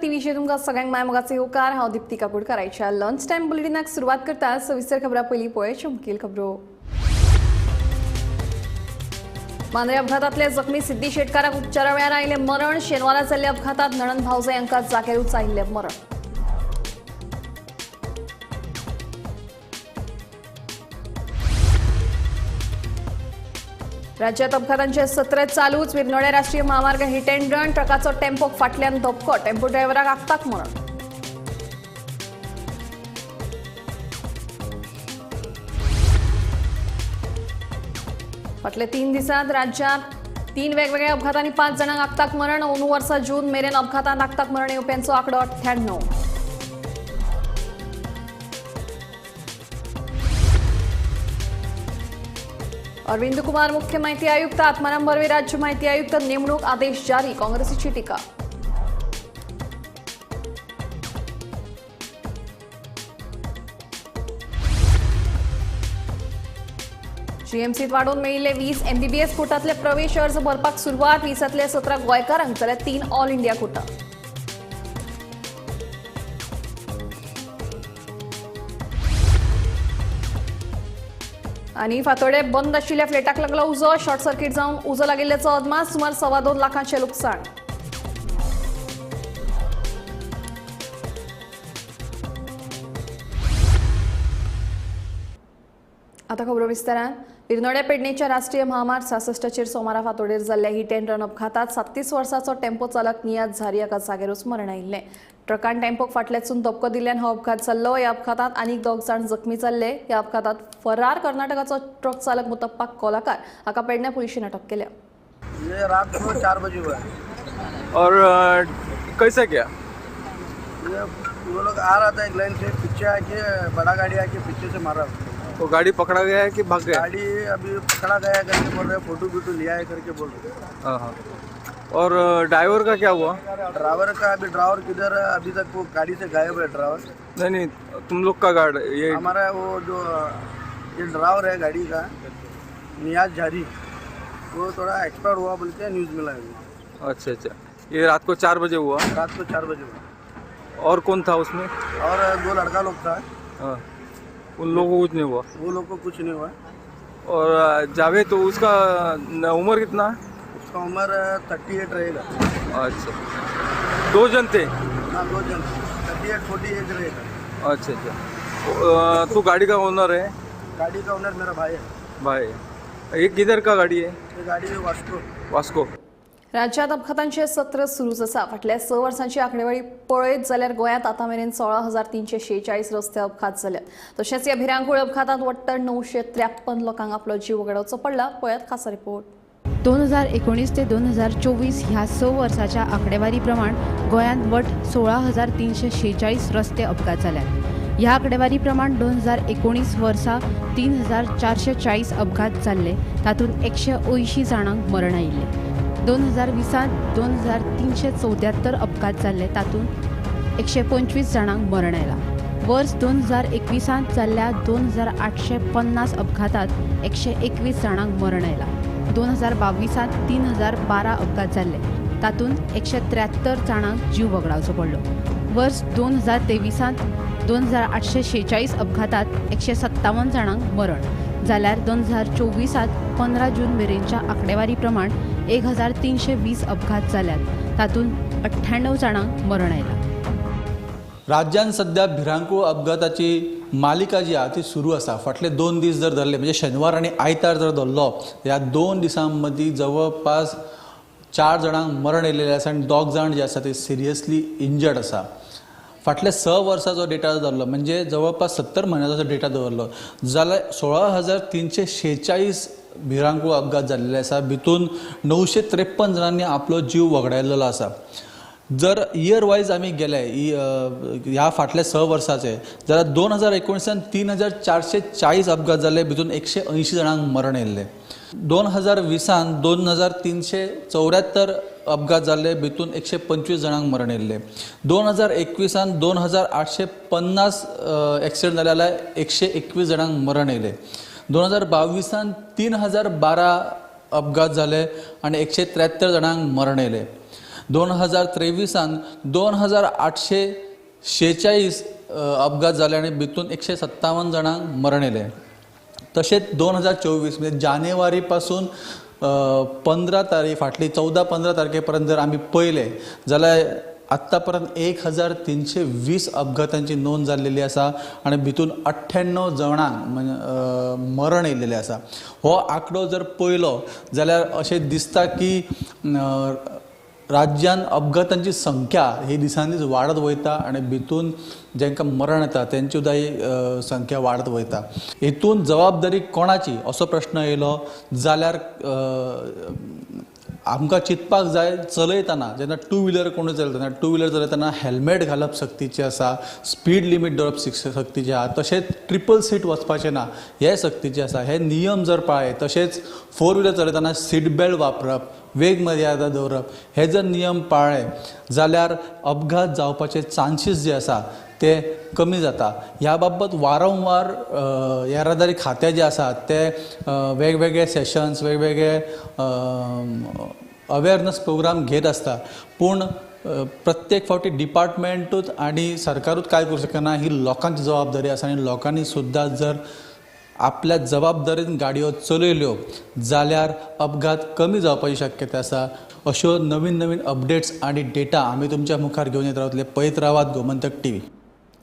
टीव्हीचेर तुमकां सगळ्यांक माय मोगाचो येवकार. हांव दीप्ती काकोडकर. आयच्या लंच टायम बुलेटिनाक सुरवात करता. सविस्तर खबरां पयलीं पळय मुखेल खबरो. मांद्रे अपघातांतले जखमी सिद्धी शेटकाराक उपचारा वेळार आयिल्लें मरण. शेनवारा जाल्ल्या अपघातात नणंद भावजय हांकां जाग्यारूच आयिल्लें मरण. राज्यात अपघातांचे सत्र चालूच. विरनोड्या राष्ट्रीय महामार्ग हिट अँड रन. ट्रकाचो टेम्पोक फाटल्यान धपको. टेम्पो ड्रायव्हराक आकताक मरण. फाटल्या 3 दिसांत राज्यात 3 वेगवेगळ्या अपघातांनी 5 जाणांक आकताक मरण. अंदू वर्सा जून मेरेन अपघातांत आकताक मरण येवप्यांचो आंकडो 98. अरविंद कुमार मुख्य माहिती आयुक्त, आत्माराम बर्वे राज्य माहिती आयुक्त नेमणूक आदेश जारी. काँग्रेसीची टीका. जीएमसीत वाडोवन मेळिल्ले 20 एमबीबीएस कोटांतले प्रवेश अर्ज भरपाक सुरवात. 20तले 17 गोंयकारांक जाल्यार 3 ऑल इंडिया कोटा. आनी फातोडे बंद आशिल्ल्या फ्लॅटाक लागलो उजो. शॉर्ट सर्किट जावन उजो लागिल्ल्याचो अदमास. सुमार 2.25 लाखांचें लुकसाण. आतां खबरो विस्तारान. विरनोड्या पेडणेच्या राष्ट्रीय महामार्ग 66चेर सोमारा फातोडेर जाल्ल्या हिट अँड रन अपघातात 37 वर्साचो टेम्पो चालक नियाज झारी हाका जाग्यारूच मरण आयिल्लें. ट्रकान टेम्पोक फाटल्यासून धपको दिल्ल्यान हो अपघात जाल्लो. ह्या अपघातात आनीक 2 जाण जखमी जाल्ले. ह्या अपघातात फरार कर्नाटकाचो ट्रक चालक मुतप्पा कोलाकार हाका पेडण्या पुलिशेन अटक केल्या. ये रात को 4 बजे हुआ है. और कैसे क्या? ये वो लोग आ रहा था एक लाइन से, पीछे आके बड़ा गाड़ी आके पीछे से मारा. तो गाड़ी पकड़ा गया है कि भाग गया? गाड़ी अभी पकड़ा गया करके बोल रहे, फोटो वोटो लिया है करके बोल रहे. हाँ। और ड्राइवर का क्या हुआ? ड्राइवर का अभी ड्राइवर किधर है, अभी तक वो गाड़ी से गायब है ड्राइवर. नहीं नहीं, तुम लोग का गार्ड ये हमारा वो जो ये ड्राइवर है गाड़ी का नियाज झारी, वो थोड़ा एक्सपायर हुआ बोल के न्यूज़ मिला है. अच्छा अच्छा, ये रात को 4 बजे हुआ? रात को 4 बजे हुआ. और कौन था उसमें? और 2 लड़का लोग था. हाँ, उन लोगों को कुछ नहीं हुआ? वो लोग को कुछ नहीं हुआ. और जावेद तो उसका उम्र कितना? उसका उम्र 38 रहेगा. अच्छा, 2 जन थे? हाँ, 2 जन, 38 40 एज रहेगा. अच्छा अच्छा, तो गाड़ी का ओनर है? गाड़ी का ओनर मेरा भाई है. भाई है. ये किधर का गाड़ी है? ये गाड़ी है वास्को. वास्को. राज्यात अपघातांचे सत्र सुरूच आसा. फाटल्या 6 वर्सांची आंकडेवारी पळयत जाल्यार गोंयांत आतां मेरेन 16,346 रस्ते अपघात जाल्यात. तशेंच ह्या भिरांकूळ अपघातांत वट्ट 953 लोकांक आपलो जीव वगडावचो पडला. पळयात खासा रिपोर्ट. 2019 ते 2024 ह्या 6 वर्साच्या आंकडेवारी प्रमाण गोंयांत वट 16,346 रस्ते अपघात जाल्यात. ह्या आंकडेवारी प्रमाण 2019 वर्सा 3,440 अपघात जाल्ले, तातूंत 180 जाणांक मरण आयिल्लें. 2020 2,374 अपघात जाल्ले, तातूंत 125 जाणांक मरण आयलां. वर्स 2021 जाल्ल्या 2,850 अपघातात 121 जाणांक मरण आयलां. 2022 3,012 अपघात जाल्ले, तातूंत 173 जाणांक जीव वगडावचो पडलो. वर्स 2023 2,846 अपघातात 157 जाणांक मरण जाल्यार 2024 15 जून मेरेनच्या आंकडेवारी प्रमाण 1,320 अपघात जाल्यात, तातूंत 98 जाणांक मरण आयलां. राज्यान सध्या भिरांकूळ अपघाताची मालिका जी आहा ती सुरू आसा. फाटले 2 दीस जर धरले म्हणजे शेनवार आनी आयतार जर धरलो, ह्या 2 दिसां मदीं जवळपास 4 जाणांक मरण येयलेलें आसा आनी 2 जाण जे आसा ते सिरियसली इंजर्ड आसा. फाटल्या 6 वर्साचो डेटा धरलो म्हणजे जवळपास 70 म्हयन्याचो डेटा दवरलो जाल्यार 16,346 भिरांकूळ अपघात जाल्ले आसा. भितून 953 जाणांनी आपलो जीव वगडायलेलो आसा. जर इयर वायज आमी गेले ह्या फाटल्या 6 वर्साचे जाल्यार 2019 3,440 अपघात जाले, भितून 180 जाणांक मरण येयल्लें. 2020 2,374 अपघात जाले, भितून 125 जाणांक मरण येयल्लें. 2021 2,850 एक्सिडंट जाले जाल्यार 121 जाणांक मरण येयलें. 2022 3,012 अपघात जाले आनी 173 जाणांक मरण येयलें. 2023 2846 अपघात जाले आनी भितून 157 जाणांक मरण येयलें. तशेंच 2024 म्हणजे जानेवारी पासून 15 तारीख फाटली 14-15 तारखे पर्यंत जर आमी पळयलें जाल्यार आत्तां पर्यंत 1320 अपघातांची नोंद जाल्लेली आसा आनी भितून 98 जाणांक मरण येयलेलें आसा. हो आंकडो जर पळयलो जाल्यार अशें दिसता की राज्यान अपघातांची संख्या ही दिसान दीस वाडत वयता आनी भितून जांकां मरण येता तेंची सुद्दां ही संख्या वाडत वयता. हितून जबाबदारी कोणाची असो प्रश्न येयलो जाल्यार आमकां चिंतपाक जाय चलयतना जेन्ना टू व्हिलर कोणूय चलयतना टू व्हिलर चलयतना हेल्मेट घालप सक्तीचें आसा, स्पीड लिमीट दवरप सक्तीचें आसा, तशेंच ट्रिपल सीट वचपाचें ना हें सक्तीचें आसा. हे नियम जर पाळ्ळे तशेंच फोर व्हिलर चलयतना सीट बेल्ट वापरप, वेग मर्यादा दवरप हे जर नियम पाळ्ळे जाल्यार अपघात जावपाचे चान्सीस जे आसा ते कमी जाता. ह्या बाबत वारंवार येरादारी खातें जें आसा ते वेगवेगळे सेशन्स वेगवेगळे अवेरनस प्रोग्राम घेत आसता, पूण प्रत्येक फावटी डिपार्टमेंटूच आनी सरकारूच कांय करूं शकना, ही लोकांची जबाबदारी आसा आनी लोकांनी सुद्दां जर आपल्या जबाबदारीन गाडयो चलयल्यो जाल्यार अपघात कमी जावपाची शक्यता आसा. अश्यो नवीन नवीन अपडेट्स आनी डेटा आमी तुमच्या मुखार घेवन येत रावतले. पळयत रावात गोमंतक टीव्ही.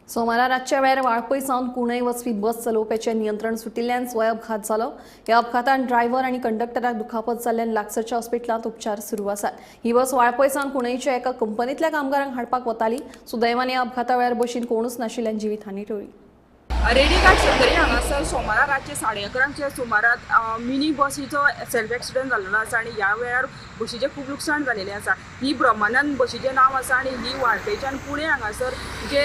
सोमारा रातच्या वेळार वाळपय सावन कुणय वचपी बस चलोवप्याचें नियंत्रण सुटिल्ल्यान स्वय अपघात जालो. ह्या अपघातान ड्रायव्हर आनी कंडक्टराक दुखापत जाल्ल्यान लागसरच्या हॉस्पिटलांत उपचार सुरू आसात. ही बस वाळपय सावन कुणयच्या एका कंपनींतल्या कामगारांक हाडपाक वताली. सुदैवान ह्या अपघाता वेळार बशीन कोणूच नाशिल्ल्यान जिवीत हानी टळ्ळी. रेडीघाट सत्तरी हांगासर सोमारा रातचे 11:30 सुमाराक मिनी बसीचो सेल्फ एक्सिडंट जाल्लो आसा आनी ह्या वेळार बशीचें खूब लुकसाण जालेलें आसा. ही ब्रह्मानंद बशीचें नांव आसा आनी ही वाळपयच्यान पुणे हांगासर जे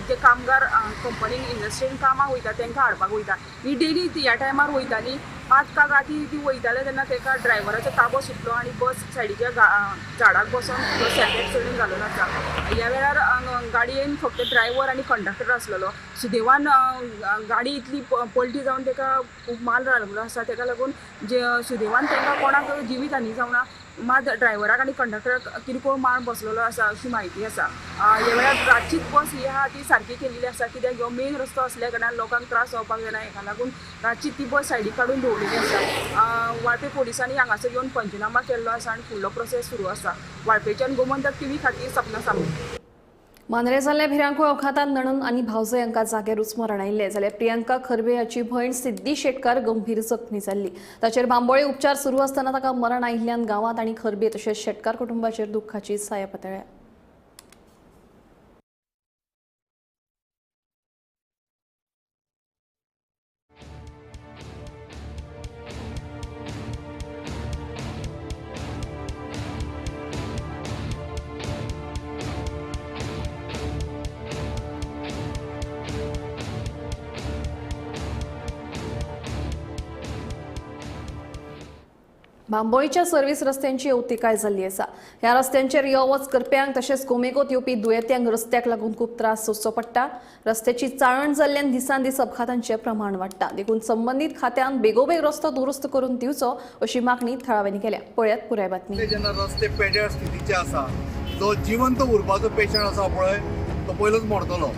जे कामगार कंपनीन इंडस्ट्रीन कामाक वयता तांकां हाडपाक वयता. ही डेली ह्या टायमार वयताली, मात काल राती ती वयताले तेन्ना ताका ड्रायव्हराचो ताबो सुटलो आनी बस सायडीच्या झाडाक बसोन सेल्फ एक्सिडंट जाल्लो आसा. ह्या वेळार गाडयेन फक्त ड्रायव्हर आनी कंडक्टर आसलेलो. सुदैवान गाडी इतली पलटी जावन ताका खूब माल लागलो आसा, ताका लागून जे सुदैवान तांकां कोणाक जिवीत हानी जावना, मात ड्रायव्हराक आनी कंडक्टराक किरकोळ मार बसलेलो आसा अशी म्हायती आसा. ह्या वेळार रातचीच बस ही आहा ती सारकी केलेली आसा, कित्याक हो मेन रस्तो आसल्या कारणान लोकांक त्रास जावपाक जायना, हेका लागून रातची ती बस सायडीक काडून दवरलेली आसा. वाळपय पोलिसांनी हांगासर येवन पंचनामा केल्लो आसा आनी फुडलो प्रोसेस सुरू आसा. वाळपयच्यान गोमंतक टीव्ही खातीर सपना सामू. मांद्रे जाल्ल्या भिरांकूळ अपघातांत नणंद आनी भावजय हांकां जाग्यारूच मरण आयिल्लें, जाल्यार प्रियंका खरबे हाची भयण सिद्धी शेटकार गंभीर जखमी जाल्ली. ताचेर बांबोळे उपचार सुरू आसतना ताका मरण आयिल्ल्यान गांवांत आनी खरबे तशेंच शेटकार कुटुंबाचेर दुख्खाची साया पातळ्ळ्या. बांबोळीच्या सर्व्हिस रस्त्यांची अवतिकाय जाल्ली आसा. ह्या रस्त्यांचेर यो वच करप्यांक तशेंच गोमेगोत येवपी दुयेंत्यांक रस्त्याक लागून खूब त्रास सोंसचो पडटा. रस्त्याची चाळण जाल्ल्यान दिसान दीस अपघातांचें प्रमाण वाडटा, देखून संबंदीत खात्यान बेगोबेग रस्तो दुरुस्त करून दिवचो अशी मागणी थळाव्यांनी केल्या. पळयात पुराय बातमी. जेन्ना रस्ते पेड्यार स्थितीचे आसा, जो जिवंत उरपाचो पेशंट आसा पळय तो पयलोच मरतलो.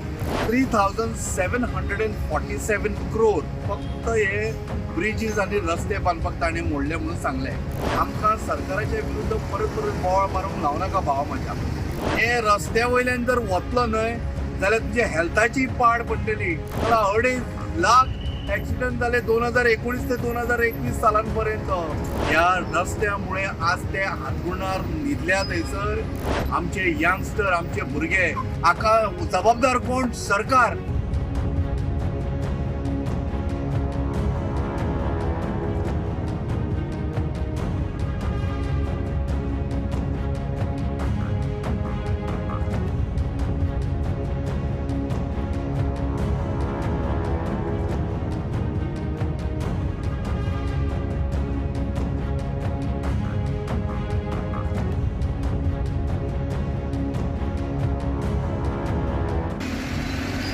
3747 क्रोर फक्त हे ब्रिजीस आनी रस्ते बांदपाक ताणें मोडले म्हणून सांगलें. आमकां सरकाराच्या विरुद्ध परत परत बोवाळ मारूंक लावं नाका भावा म्हज्या. हे रस्त्या वयल्यान जर वतलो न्हय जाल्यार तुज्या हेल्थाची पाड पडटली. मला 2.5 लाख एक्सिडंट जाले 2019 ते 2021 सालां पर्यंत. ह्या रस्त्यामुळे आज ते हातगुणार न्हिदल्या थंयसर आमचे यंगस्टर, आमचे भुरगे. हाका जबाबदार कोण? सरकार.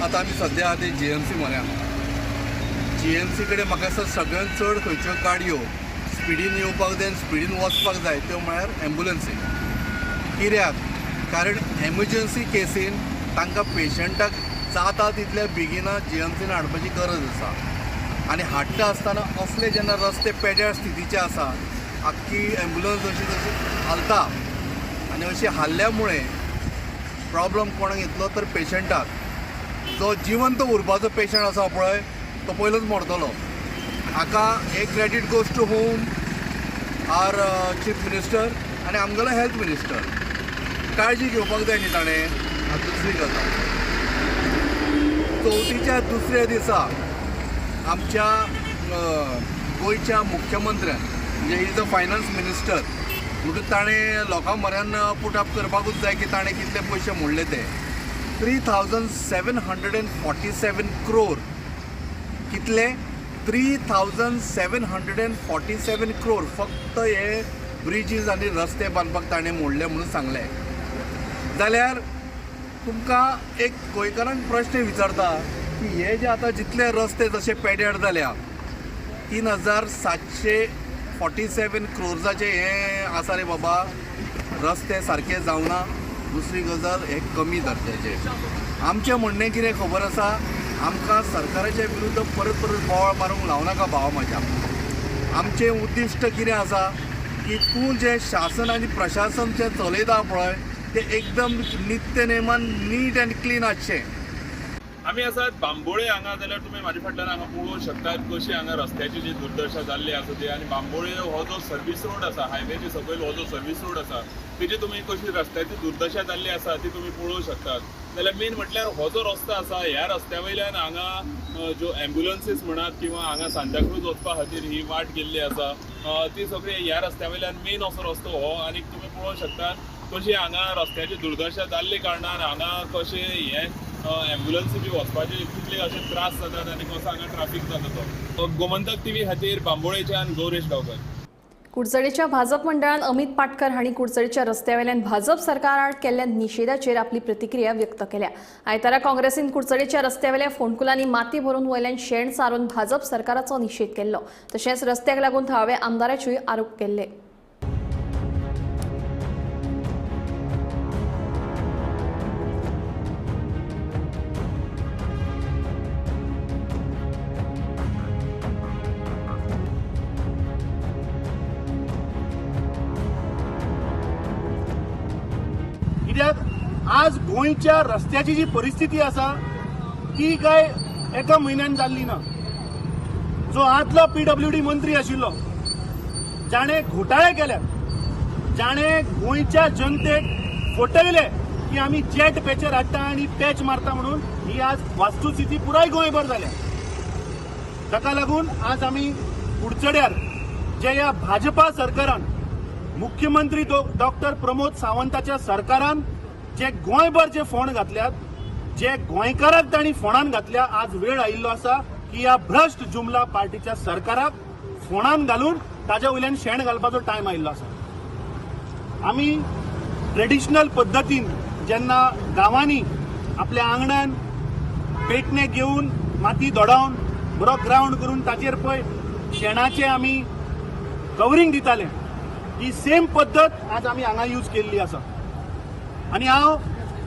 आतां आमी सद्या आहा ते GMC म्हऱ्या. GMC कडेन म्हाका दिसता सगळ्यांत चड खंयच्यो गाडयो स्पिडीन येवपाक जाय आनी स्पिडीन वचपाक जाय त्यो म्हळ्यार एम्बुलन्सी. कित्याक कारण एमर्जन्सी केसीन तांकां पेशंटाक जाता तितल्या बेगिना जीएमसीन हाडपाची गरज आसा आनी हाडटा आसतना असले जेन्ना रस्ते पेड्यार स्थितीचे आसा, आख्खी एम्बुलन्स अशी तशी हालता आनी अशी हाल्ल्या मुळे प्रॉब्लम कोणाक येतलो तर पेशंटाक. जो जिवंत उरपाचो पेशंट आसा पळय तो पयलोच मरतलो. हाका एक credit goes to whom our chief minister आनी आमगेलो हेल्थ मिनिस्टर. काळजी घेवपाक जाय न्ही ताणें. दुसरी गजाल, चवथीच्या दुसऱ्या दिसा आमच्या गोंयच्या मुख्यमंत्र्यान म्हणजे is a finance minister म्हणून ताणें लोकां म्हऱ्यान पुट अप करपाकूच जाय की ताणें कितले पयशे मोडले ते 3,747 crore. कितले? 3,747 crore फक्त हे ब्रिजीस आनी रस्ते बांदपाक ताणें मोडले म्हणून सांगलें. जाल्यार तुमकां एक गोंयकारांक प्रश्न विचारता की हे जे आतां जितले रस्ते जशे पेड्यार जाल्या 3,747 क्रोर्साचे हे आसा रे बाबा, रस्ते सारके जावना. दुसरी गजाल, हे कमी दर्जाचे. आमचें म्हणणें कितें खबर आसा, आमकां सरकाराच्या विरुद्ध परत परत बोवाळ मारूंक लावनाका भावा म्हज्या. आमचें उद्दिश्ट कितें आसा की तूं जें शासन आनी प्रशासन जें चलयता पळय तें एकदम नित्य नेमान नीट एंड क्लीन आसचें. आमी आसात बांबोळे हांगा, जाल्यार तुमी म्हाजे फाटल्यान हांगा पळोवंक शकतात कशी हांगा रस्त्याची जी दुर्दशा जाल्ली आसा ती. आनी बांबोळे हो जो सर्वीस रोड आसा, हायवेचे सकयल हो जो सर्वीस रोड आसा तेजी तुमी कशी रस्त्याची दुर्दशा जाल्ली आसा ती तुमी पळोवंक शकतात. जाल्यार मेन म्हटल्यार हो जो रस्तो आसा ह्या रस्त्या वयल्यान हांगा ज्यो एम्बुलन्सीस म्हणात किंवा हांगा सांताक्रूज वचपा खातीर ही वाट गेल्ली आसा ती सगळी ह्या रस्त्या वयल्यान मेन असो रस्तो हो. आनी तुमी पळोवंक शकतात कशी हांगा रस्त्याची दुर्दशा जाल्ले कारणान हांगा कशें हे एम्बुलन्सी बी वचपाचे कितले अशे त्रास जातात आनी कसो हांगा ट्राफीक जाता तो. गोमंतक टीव्ही खातीर बांबोळेच्यान गौरेश गांवकर. कुडचडेच्या भाजप मंडळान अमित पाटकर हांणी कुडचडेच्या रस्त्यावेल्यान भाजप सरकाराआड केल्ल्या निशेधाचेर आपली प्रतिक्रिया व्यक्त केल्या. आयतारा काँग्रेसीन कुडचडेच्या रस्त्यावेल्या फोंडकुलांनी माती भरून वयल्यान शेण सारून भाजप सरकाराचो निशेध केल्लो. तशेंच रस्त्याक लागून थळाव्या आमदाराचेरूय आरोप केल्ले. कित्याक आज गोंयच्या रस्त्याची जी परिस्थिती आसा ती काय एका म्हयन्यान जाल्ली ना. जो आदलो पीडब्ल्यूडी मंत्री आशिल्लो, जाणे घोटाळे केल्यात, जाणे गोंयच्या जनतेक फटयले की आमी जेट पॅचर हाडटा आनी पॅच मारता म्हणून, ही आज वास्तुस्थिती पुराय गोंयभर जाल्या. ताका लागून आज आमी कुडचड्यार जे ह्या भाजपा सरकारान, मुख्यमंत्री डॉक्टर प्रमोद सावंताच्या सरकारान जे गोंयभर जे फोंड घातल्यात, जे गोंयकाराक तांणी फोंडान घातल्या, आज वेळ आयिल्लो आसा की ह्या भ्रश्ट जुमला पार्टीच्या सरकाराक फोंडान घालून ताज्या वयल्यान शेण घालपाचो टायम आयिल्लो आसा. आमी ट्रेडिशनल पद्दतीन जेन्ना गांवांनी आपल्या आंगणान पेटणे घेवन माती दोडावन बरो ग्रावंड करून ताचेर पळय शेणाचें आमी कवरींग दिताले, ही सेम पद्दत आज आमी हांगा यूज केल्ली आसा. आनी हांव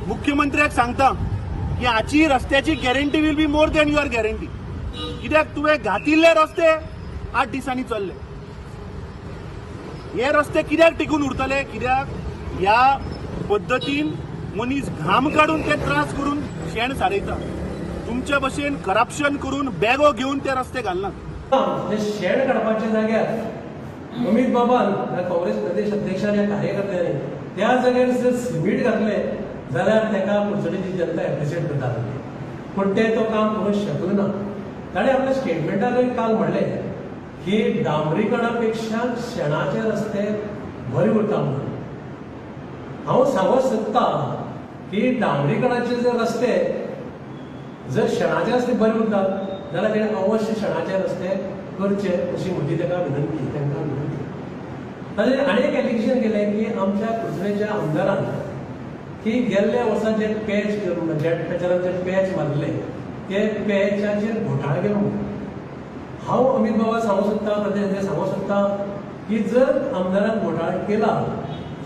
मुख्यमंत्र्याक सांगता की हाची रस्त्याची guarantee will be more than your guarantee. कित्याक तुवें घातिल्ले रस्ते 8 दिसांनी चल्ले, हे रस्ते कित्याक टिकून उरतले? कित्याक ह्या पद्दतीन मनीस घाम काडून ते त्रास करून शेण सारयता. तुमचे भशेन करप्शन करून बॅगो घेवन ते रस्ते घालनात. हे शेण काडपाच्या जाग्यार अमित बाबान काँग्रेस प्रदेश अध्यक्षान ह्या कार्यकर्त्यांनी त्या जाग्यार जर सिमीट घातले जाल्यार ताका कुडचडेची जनता एप्रिशिएट करता. पूण ते तो काम करूंक शकलो ना. ताणें आपल्या स्टेटमेंटाक काल म्हणलें की डांबरीकरणा पेक्षा शेणाचे रस्ते बरे उरता म्हणून. हांव सांगूंक सोदता की डांबरीकरणाचे जर रस्ते जर शेणाचे रस्ते बरे उरतात जाल्यार तेणें अवश्य शेणाचे रस्ते करचे अशी म्हजी ताका विनंती, तांकां विनंती. ताजेर आनी एक एलिगेशन केलें की आमच्या कुडचडेच्या आमदारान की गेल्ल्या वर्सा जे पॅच जेट पॅचरान जे पॅच मारले ते पॅचाचेर घोटाळो केलो. हांव अमित बाबा सांगूंक सोदता, प्रदेश सांगूंक सोदता की जर आमदारान घोटाळो केला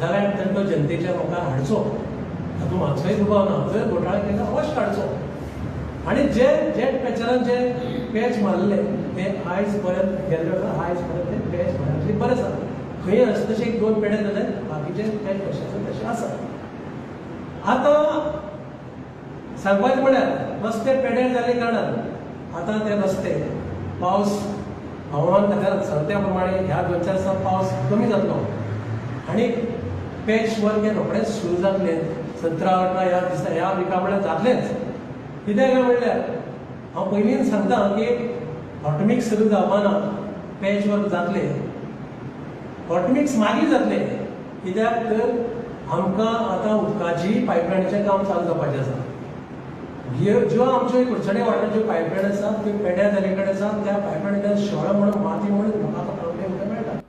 जाल्यार तर तो जनतेच्या मुखार हाडचो, तातूंत मातसोय दुबाव ना. जर घोटाळा केला अवश्य काडचो. आनी जे जे पॅचरान जे पॅच मारले ते आयज पर्यंत गेल्ले आयज पर्यंत ते पॅच बऱ्यातले बरें आसा. खंय आसा तशें एक दोन पेडे जाले, बाकीचे पॅच कशे तशे आसा. आतां सांगपाचें म्हळ्यार रस्ते पेड्यार जाल्ले कारणान आतां ते रस्ते पावस हवामान खात्यान सांगता त्या प्रमाणे ह्या 2-4 दिसां पावस कमी जातलो आनी पॅच वर्क हें रोखडेंच सुरू जातलें. 17-18 ह्या दिसा ह्या विका म्हळ्यार जातलेंच. कित्याक काय म्हणल्यार हांव पयलींच सांगता की हॉटमिक्स सुरू जावपाना, पॅच वर्क जातलें, हॉटमिक्स मागीर जातलें. कित्याक तर आमकां आतां उदकाची पायपलायनीचें काम चालू जावपाचें आसा. ज्यो आमच्यो कुडचडे वाठाराच्यो पायपलायन आसा त्यो पेड्यार जाल्ले कडेन आसा. त्या पायपलायनींतल्यान शेळो म्हणून माती म्हणून लोकांक प्रॉब्लेम मेळटा.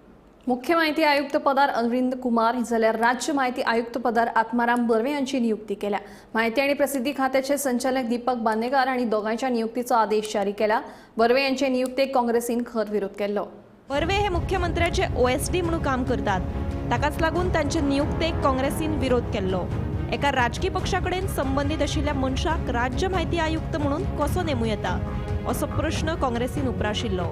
मुख्य माहिती आयुक्त पदार अरविंद कुमार जाल्यार राज्य माहिती आयुक्त पदार आत्माराम बर्वे यांची नियुक्ती केल्या. माहिती आणि प्रसिद्धी खात्याचे संचालक दीपक बांदेकार हांणी दोगांयच्या नियुक्तीचो आदेश जारी केला. बर्वे यांचे नियुक्तेक काँग्रेसीन खर विरोध केल्लो. बर्वे हे मुख्यमंत्र्याचे OSD म्हणून काम करतात, ताकाच लागून तांचे नियुक्तेक काँग्रेसीन विरोध केल्लो. एका राजकी पक्षा कडेन संबंदीत आशिल्ल्या मनशाक राज्य माहिती आयुक्त म्हणून कसो नेमू येता असो प्रश्न काँग्रेसीन उप्राशिल्लो.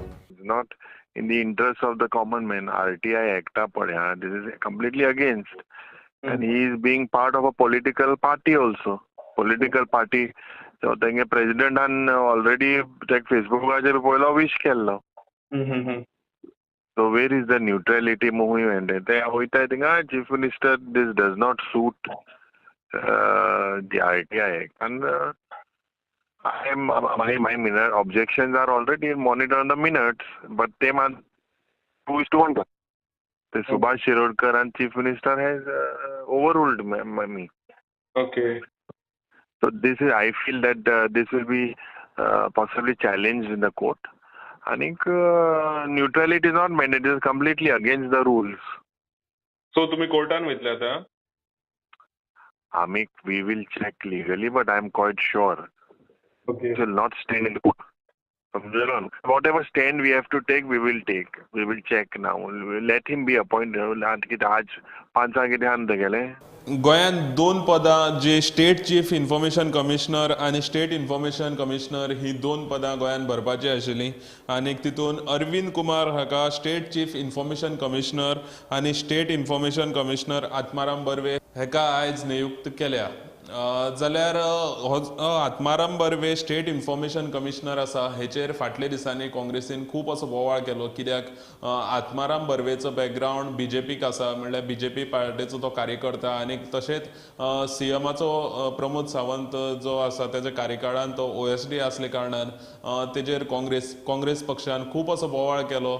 Not in the interest of the common man. RTI Act पळया, this is completely against. And he is being part of a political party also. Political party. So तेंगे प्रेसिडेंटान ऑलरेडी तेक फेसबुकाचेर पयलो विश केल्लो. So where is the neutrality movement? ते वयताय थिंगा chief minister, this does not suit the RTI Act. And I am my minute objections are already monitored on the minutes, but they man 2:1. The Subhash Shirodkar and Chief Minister has overruled me. Okay. So this is, I feel that this will be possibly challenged in the court. I think neutrality is not mandated; it is completely against the rules. So तुम्ही कोर्टान वयतले आता? I mean, we will check legally, but I am quite sure. Okay. It will not stand in the court. Whatever stand we have to take, we will take. We will check now. Let him be appointed. आज 5 कितें आहा तेगेलें. गोंयांत 2 पदां जी state chief information commissioner आनी state information commissioner ही 2 पदां गोंयांत भरपाची आशिल्लीं आनी तितून अरविंद कुमार हाका स्टेट चीफ इन्फॉर्मेशन कमिशनर आनी state information commissioner Atmaram Barve हेका आयज नियुक्त केल्या. जाल्यार हो Atmaram Barve state information commissioner आसा हेचेर फाटल्या दिसांनी काँग्रेसीन खूब असो बोवाळ केलो. कित्याक आत्माराम बर्वेचो बॅकग्रावंड बीजेपीक आसा, म्हणल्यार बीजेपी पार्टेचो तो कार्यकर्ता आनी तशेंच सीएमाचो प्रमोद सावंत जो आसा तेज्या कार्यकाळान तो OSD आसले कारणान तेजेर काँग्रेस पक्षान खूब असो बोवाळ केलो.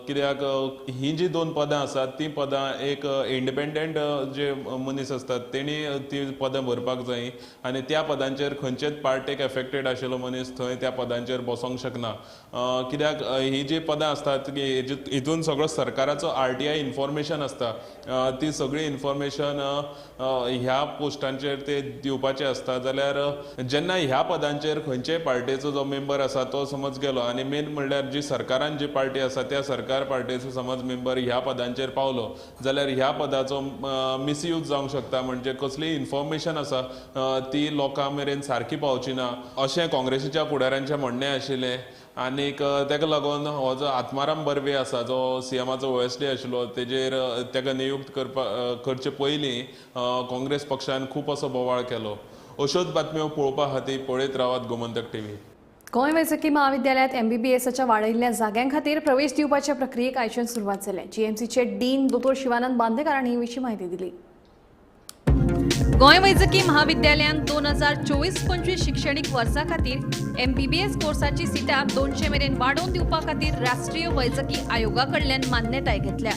कित्याक ही जी 2 पदां आसात ती पदां एक इंडिपेंडंट जे मनीस आसतात तेणी ती पदां भरपाक जाय आनी त्या पदांचेर खंयचेच पार्टेक एफेक्टेड आशिल्लो मनीस थंय त्या पदांचेर बसोंक शकना. कित्याक ही जी पदां आसतात हितून सगळो सरकाराचो RTI information आसता, ती सगळी इन्फॉर्मेशन ह्या पोस्टांचेर ते दिवपाचे आसता. जाल्यार जेन्ना ह्या पदांचेर खंयचेय पार्टेचो जो मेंबर आसा तो समज गेलो आनी मेन म्हणल्यार जी सरकारान जी पार्टी आसा त्या सरकार पार्टेचो समज मेंबर ह्या पदांचेर पावलो जाल्यार ह्या पदाचो मिसयूज जावंक शकता. म्हणजे कसलीय इन्फॉर्मेशन आसा ती लोकां मेरेन सारकी पावची ना अशें काँग्रेसीच्या फुडाऱ्यांचें म्हणणें आशिल्लें. आनीक ताका लागून हो जो आत्माराम बर्वे आसा जो सीएमाचो OSD आशिल्लो तेजेर ताका नियुक्त करचे पयलीं काँग्रेस पक्षान खूब असो बोवाळ केलो. अश्योच बातम्यो पळोवपा खातीर पळयत रावात गोमंतक टीव्ही. गोंय वैजकी महाविद्यालयात MBBSच्या वाडयिल्ल्या जाग्यां खातीर प्रवेश दिवपाच्या प्रक्रियेक आयच्यान सुरवात जाल्या. GMCचे डीन दोतोर शिवानंद बांदेकार हांणी हे विशीं म्हायती दिली. गोंय वैजकी महाविद्यालयान 2024-25 शिक्षणीक वर्सा खातीर MBBS कोर्साची सिटां 200 मेरेन वाडोवन दिवपा खातीर राष्ट्रीय वैजकी आयोगा कडल्यान मान्यताय घेतल्या.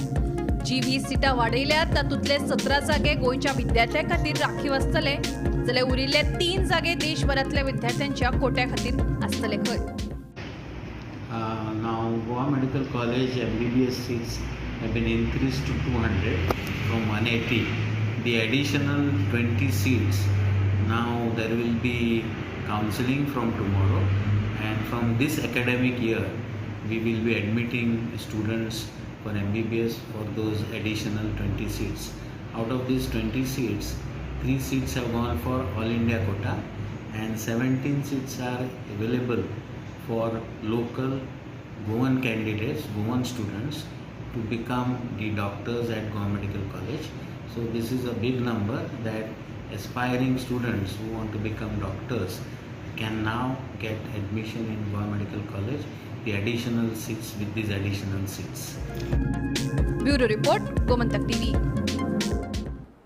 जी 20 सिटां वाडयल्यात तातूंतले 17 जागे गोंयच्या विद्यार्थ्यां खातीर राखीव आसतले, जाल्यार उरिल्ले 3 जागे देशभरांतल्या विद्यार्थ्यांच्या कोट्या खातीर आसतले खंय. Now Goa Medical College MBBS seats have been increased to 200 from 180. The additional 20 seats, now there will be counseling from tomorrow, and from this academic year we will be admitting students for MBBS for those additional 20 seats. Out of these 20 seats, 3 seats have gone for All India quota and 17 seats are available for local Goan candidates, Goan students to become the doctors at Goa Medical College. So this is a big number that aspiring students who want to become doctors can now get admission in Goa Medical College, the additional seats with these additional seats. Bureau report, Gomantak TV.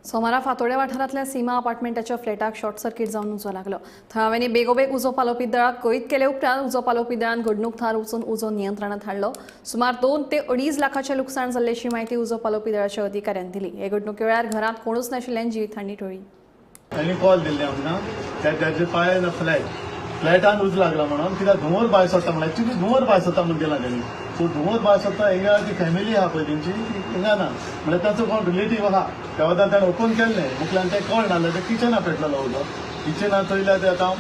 सोमारा फातोड्या वाठारांतल्या सीमा अपार्टमेंटाच्या फ्लॅटाक short circuit जावन उजो लागलो. थळाव्यांनी बेगोबेग उजो पालोवपी दळाक कळीत केले उपरांत उजो पालोवपी दळान घडणूक थळार वचून उजो नियंत्रणांत हाडलो. सुमार 2 ते 2.5 लाखाचें लुकसाण जाल्ल्याची म्हायती उजो पालोवपी दळाच्या अधिकाऱ्यान दिली. हे घडणुके वेळार घरांत कोणूच नाशिल्ल्यान जिवीतहानी टळ्ळी. तांणी कॉल दिल्ले आमकां ताचे पांय फ्लॅट फ्लॅटान उजो लागला म्हणून कित्याक धुंवर भायर सरता म्हणल्यार एक्चुली धुंवर भायर सरता म्हणून गेला तेणी. सो धुंवर भायर सरता हिंगा ती फॅमिली आहा पळय तेंची ती हिंगा ना म्हणल्यार ताचो कोण रिलेटीव आहा त्या वतान ताणें ओपन केल्लें मुखल्यान तें कळ नासलें तें किचना पेटलेलो उजो किचना चोयल्यार ते आतां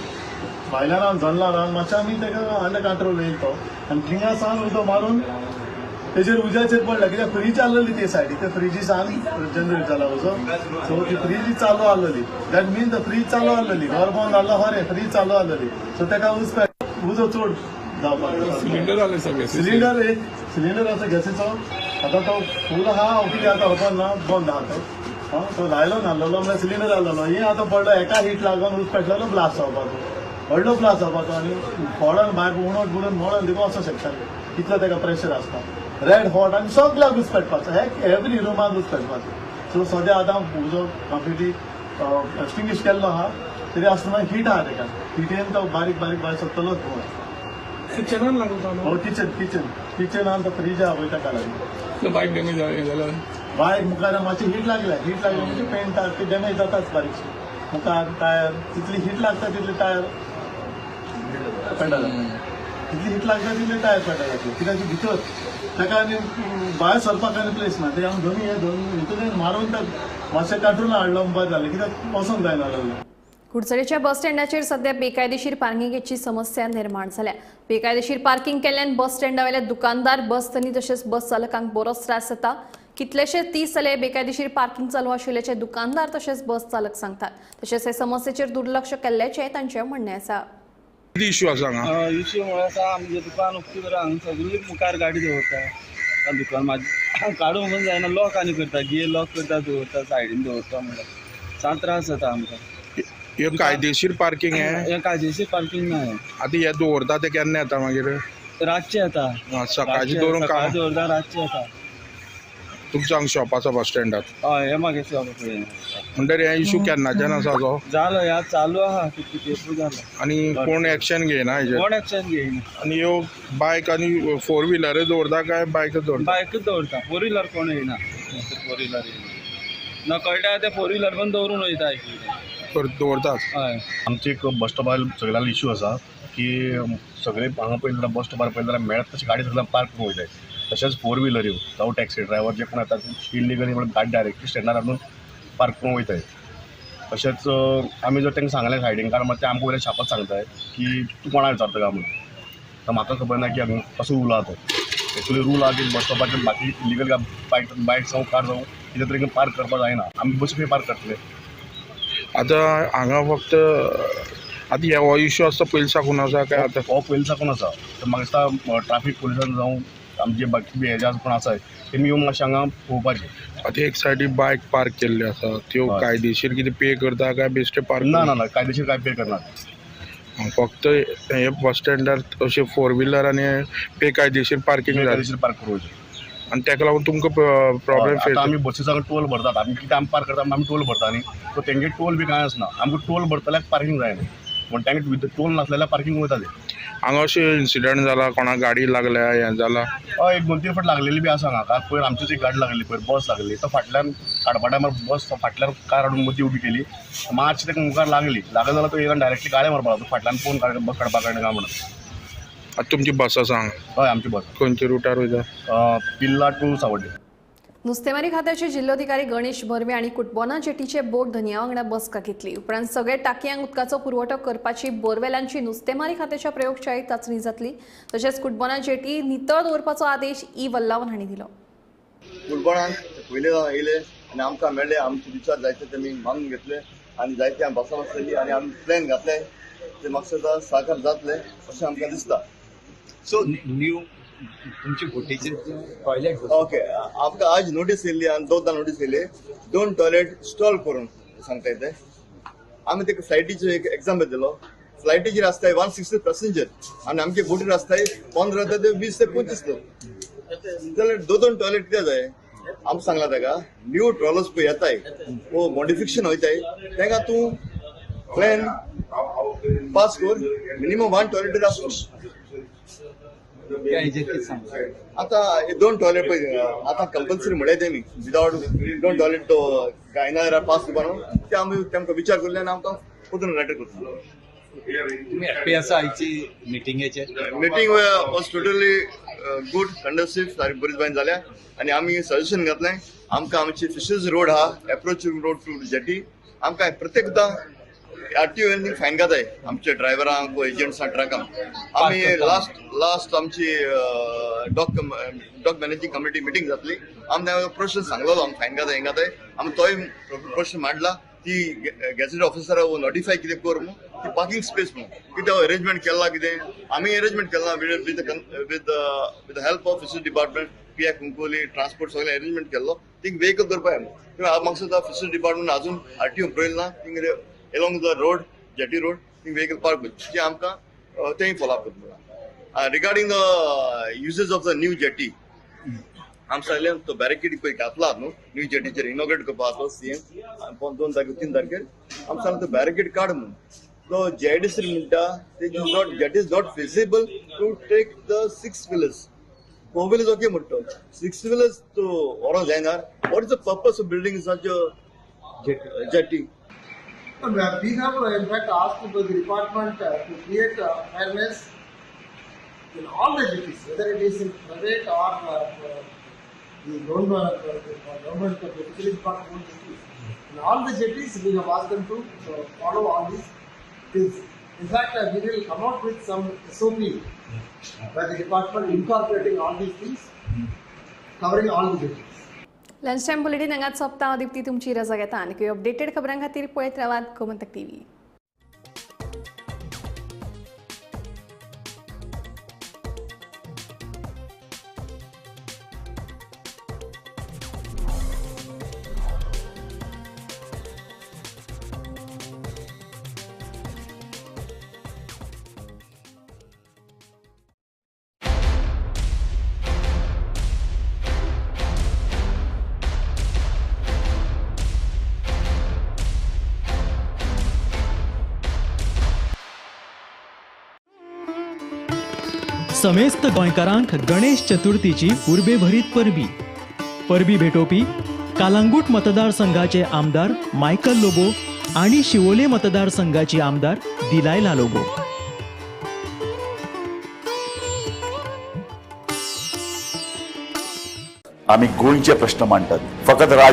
भायल्यान रावन जल्ला रावन मातशें आमी ताका अंडर कंट्रोल येयल तो आनी थिंगा सावन उजो मारून तेजेर उज्याचेर पडला कित्याक फ्रीज आहलेली ते सायडी ते फ्रिजी सावन जनरेट जाला उजो. सो ती फ्रीज चालू आहलेली that mean the fridge चालू आहलेली घर बंद आहलो खरें फ्रीज चालू आहलेली. सो ताका उजो चड जावपाक सिलिंडर आले सगळे सिलिंडर एक सिलिंडर आसा गॅसीचो आतां तो फूल आहा कितें आतां खबर ना बंद आहा तो तो लायलो नासलेलो म्हणल्यार सिलिंडर आहलेलो हे आतां पडलो एका हीट लागून उज पेटलेलो ब्लास्ट जावपाचो व्हडलो ब्लास्ट जावपाचो आनी फोडोन भायर उणट बुडून मोडोन देखून वचोंक शकताले इतलो ताका प्रेशर आसता. रेड हॉट आनी सगळ्याक उज पेटपाचो एवरी रुमान उज पेटपाचो. सो सद्या आतां उजो कंप्लिटली एक्सटिंग्विश केल्लो आहा तरी आसतना हीट आहा ताका हिटेन तो बारीक बारीक भायर सरतलोच धुंवर. किचनान लागलो हो किचन किचन किचनान तो फ्रीज आहा पळय ताका लागलो बायक डॅमेज जाल्यार बायक मुखार मातशी हीट लागल्या हीट लागली म्हणजे पेंटार ती डॅमेज जाताच बारीकशी मुखार टायर तितली हीट लागता तितली टायर पेंटा जाता तितली हीट लागता तितली टायर पेंटा जातली कित्याक भितर ताका आनी भायर सरपाक आनी प्लेस ना ते आमी दोनी हे दोन हितून मारून मातशें कांट्रोल हाडलो म्हणपाक जालें कित्याक वचोंक जायना लागलें. कुडचडेच्या बस स्टँडाचेर सध्या बेकायदेशीर पार्किंगेची समस्या निर्माण जाल्या. बेकायदेशीर पार्किंग केल्ल्यान बस स्टँडावेले दुकानदार बस धनी तशेंच बस चालकांक बरोच त्रास जाता. कितलेशे 30 जाले बेकायदेशीर पार्किंग चालू आशिल्ल्याचे दुकानदार तशेंच बस चालक सांगतात. तशेंच हे समस्येचेर दुर्लक्ष केल्ल्याचें तांचें म्हणणें आसा. इश्यू आसा हांगा इश्यू म्हळ्यार आसा आमचें दुकान उक्तें करून हांगा सगळी मुखार गाडी दवरता दुकान मागीर काडूंक पण जायना लॉक आनी करता गियर लॉक करता दवरता सायडीन दवरता म्हणल्यार सा त्रास जाता आमकां. हे कायदेशीर पार्किंग हे कायदेशीर पार्किंग ना. आतां हे दवरता ते केन्ना येता मागीर रातचे येता सकाळचे दवरून सकाळचे दवरता रातचे येता. तुमचो हांगा शॉप आसा बस स्टँडार? हय हे म्हागे शॉप फुडें. म्हणटकीर हे इशू केन्नाच्यान आसा तो जालो ह्या चालू आहा कितके तेंप जालो आनी कोण एक्शन घेयना हेजेर? कोण एक्शन घेयना. आनी ह्यो बायक आनी फोर व्हिलरूय दवरता काय बायकच दवरता? बायकच दवरता फोर व्हिलर कोण येयना फोर व्हिलर येयना नकळटा ते फोर व्हिलर पण दवरून वयता दवरतात. हय आमची एक बस स्टॉपार सगळ्यांना इश्यू आसा की सगळे हांगा पळयले जाल्यार बस स्टॉपार पळयले जाल्यार मेळत तशी गाडी सगळ्यांक पार्क करून वयताय. तशेंच फोर व्हिलऱ्यो जावं टॅक्सी ड्रायव्हर जे कोण येतात इल्लिगली म्हणून गाडी डायरेक्टली स्टँडार हाडून पार्क करून वयताय. तशेंच आमी जर तांकां सांगलें सायडीन काड मात ते आमकां वयल्यान शापत सांगताय की तूं कोणाक विचारता काय म्हणून. तर म्हाका खबर ना की कसो रूल आहा तो एक्चुअली रूल आहा की बस स्टॉपाचेर बाकी इल्लिगल बायक जावं कार जावं कितें तरी पार्क करपाक जायना. आमी बसी खंय पार्क करतले? आतां हांगा फक्त आतां हो इश्यू आसा पयलीं साकून आसा काय आतां? हो पयलीं साकून आसा. तर म्हाका दिसता ट्राफीक पुलिसान जावं आमचे बाकी हेजे कोण आसा तेमी येवन मातशें हांगा पळोवपाचें. आतां एक सायडी बायक पार्क केल्ली आसा त्यो कायदेशीर कितें पे करता काय बेश्टे पार्क? ना ना ना कायदेशीर काय पे करना. फक्त हे बस स्टँडार अशें फोर व्हिलर आनी बेकायदेशीर पार्किंग बेकायदेशीर पार्क करूं आनी ताका लागून तुमकां प्रॉब्लेम फेस. आमी बसीसाक टोल भरतात आमी कितें आमी पार्क करता आमी टोल भरता न्ही सो तेंगे टोल बी कांय आसना आमकां टोल भरतल्याक पार्किंग जायना पूण तांगे विथ टोल नासलेल्यार पार्किंग वयता ते. हांगा अशें इन्सिडंट जाला कोणाक गाडी लागल्या हें जाला? हय एक 2-3 फावट लागलेली बी आसा हांगा. पयर आमचीच एक गाडी लागलेली पयर बस लागली तो फाटल्यान काडपा टायमार बस फाटल्यान कार हाडून मदीं उबी केली मातशी ताका मुखार लागली लागली जाल्यार तो येवन डायरेक्टली गाडी मारपाक लागलो फाटल्यान पळोवन बस काडपाक कळना काय म्हणून. आतां तुमची बस आसा हांगा? हय आमची बस. खंयच्या रुटार वयता? पिल्ला टू सावड्डे. नुस्तेमारी खात्याचे जिल्लोधिकारी गणेश बर्वे आनी कुटबोना जेटीचे बोट धनया वांगडा बसका घेतली. उपरांत सगळे टाकयांक उदकाचो पुरवठो करपाची बोरवेलांची नुस्तेमारी खात्याच्या प्रयोगशाळेत चांचणी जातली. तशेंच कुटबोना जेटी नितळ दवरपाचो आदेश ई वल्लावन हांणी दिलो. कुटबोणाक पयले येयले आनी आमकां मेळ्ळे, आमचे विचार जायते तेमी मागून घेतले आनी जायते आमी भासाभास केली आनी आमी प्लॅन घातले ते म्हाका साकार जातले अशें आमकां दिसता. सो न्यू तुमचे बोटीचे टॉयलेट, ओके, आमकां आज नोटीस येयल्ली आनी दोनदां नोटीस येयली, 2 टॉयलेट इन्स्टॉल करून सांगताय ते. आमी तेका फ्लायटीचो एक एग्जाम्पल दिलो. फ्लायटीचेर आसताय 160 पॅसेंजर आनी आमचे बोटीर आसताय 15 ते 20 ते 25 लोक. जाल्यार 2-2 टॉयलेट कित्याक जाय? आमकां सांगला ताका न्यू ट्रॉलर्स पळय येताय वो मॉडिफिकेशन वयताय ताका तूं प्लॅन पास कर, मिनिमम 1 टॉयलेट आसतो. आतां हे 2 टॉयलेट पळय आतां कंपल्सरी म्हणले तेमी विदावट 2 टॉयलेट तो गायना जाल्यार पास करपा न्हू, ते आमी तांकां विचार करले आनी आमकां परतून लेटर करतलो. तुम्ही हॅप्पी आसा आयची मिटिंगेचेर? Meeting was totally good, conducive, सारकी बरीच बायन जाल्या आनी आमी सजेशन घातलें. आमकां आमची फिशरीज रोड आहा, एप्रोच रोड टू जेटी, आमकां प्रत्येकदां आरटीओ फायन घाताय आमच्या ड्रायव्हरांक, एजंट्सांक, ट्रकांक. आमी लास्ट आमची डॉक मॅनेजिंग कमिटी मिटींग जातली, आमी तांकां प्रश्न सांगलेलो आमी फायन घाताय हें घाताय, आमी तोय प्रश्न मांडला. ती गॅझेट ऑफिसरा नोटिफाय कितें कर म्हूण, ती पार्किंग स्पेस म्हूण कितें अरेंजमेंट केला, कितें आमी अरेंजमेंट केला with the help of fishery department, P I Cuncolim, transport सगळें अरेंजमेंट केल्लो. थिंग वेहिकल करपाक म्हाका सुद्दां फिशरी डिपार्टमेंट अजून आरटीओ बरयलें ना. Thing along the road, jetty road, thing vehicle park करचें आमकां तेंय फॉलो अप करता. Regarding the uses of the new jetty, आम सांगलें तो बॅरिकेड पळय घातला न्हू न्यू जेटीचेर इनॉग्रेट करपा आसलो सीएम 2 तारखेर 3 तारखेर, आम सांगलें तो बॅरिकेड काड म्हणून. तो जेडीसी म्हणटा that is not feasible to take the 6 wheelers. 4 wheelers okay म्हणटा, 6 व्हिलर्स तो व्हरोंक जायना. What is the purpose of building such a jetty? We have in fact asked the department to create awareness in all the jetties, whether it is in private or the government, the fisheries department jetties. In all the jetties, we have asked them to follow all these things. In fact, we will come out with some SOP by the department incorporating all these things, covering all the jetties. Lunch time bulletin हांगाच सोंपता. हांव दीप्ती तुमची रजा घेता आनी updated खबरां खातीर पळयत रावात गोमंतक टीव्ही. समेस्त गोंयकारांक गणेश चतुर्थीची उर्बेभरीत परबी. परबी भेटोवपी कालांगूट मतदारसंघाचे आमदार मायकल लोबो आनी शिवोले मतदारसंघाची आमदार दिलायला लोबो. आमी गोंयचे प्रश्न मांडटात, फकत राजकीय